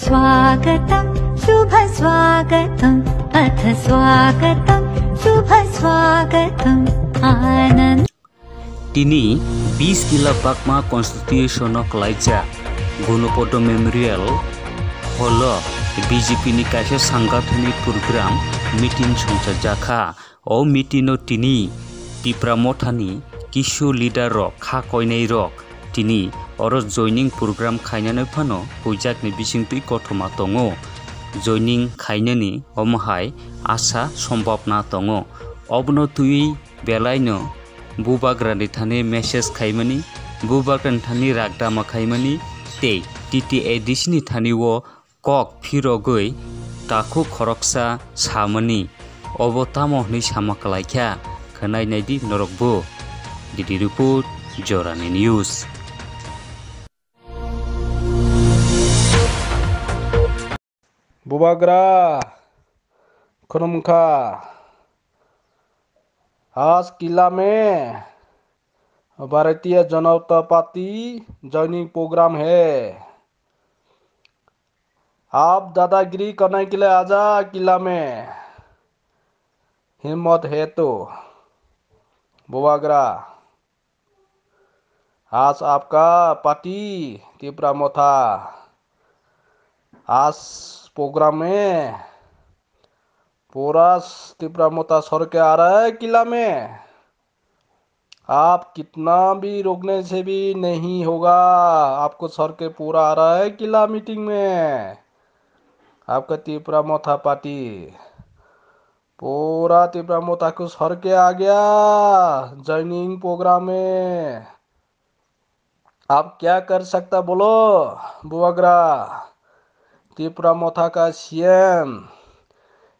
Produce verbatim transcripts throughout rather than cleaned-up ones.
स्वागतं शुभ स्वागतं अथ स्वागतं शुभ स्वागतं आनन्द Tini bis kila bakma constitution o kwlaijak Gonopodo Memorial Hall o B J P ni kaisa sangathani program meeting songchajakha. O meeting o tini Tipra Mothani kisu leader rok kha koinai rok tini oro joining program khainani phano huijakni bisingtwi kothoma tongo. Joining khainani omo hai asa sombobna tongo. Obono twiwi belaino bubagrani thani message khaimani, bubagrani thani ragdama khaimani tei T T A D C ni thani o kok phirogwi takhuk khoroksa samani. Obo tamo hwnwi sama kwlaikha? Khwnai naidi norokbo. Didi Report, Jorani News. Bubagra khwnwmkha. आज किला में भारतीय Janata party joining programme है। आप दादागिरी करने के लिए आजा किला में, हिम्मत है तो। बुबाग्रा, आज आपका पार्टी तिप्रा मोथा, आज प्रोग्राम में पूरा तिप्रा मोथा सर के आ रहा है किला में। आप कितना भी रोकने से भी नहीं होगा। आपको सर के पूरा आ रहा है किला मीटिंग में। आपका तिप्रा मोथा पार्टी, पूरा तिप्रा मोथा को सर के आ गया ज्वाइनिंग प्रोग्राम में। आप क्या कर सकता बोलो बुबाग्रा। तिप्रा मोथा का सीएम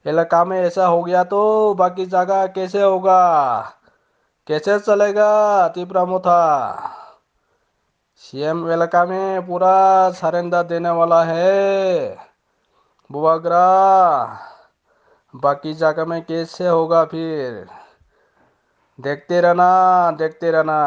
इलाका में ऐसा हो गया तो बाकी जगह कैसे होगा? कैसे चलेगा तिप्रा मोथा? सीएम इलाका में पूरा सरेंडर देने वाला है बुबाग्रा। बाकी जगह में कैसे होगा फिर? देखते रहना, देखते रहना।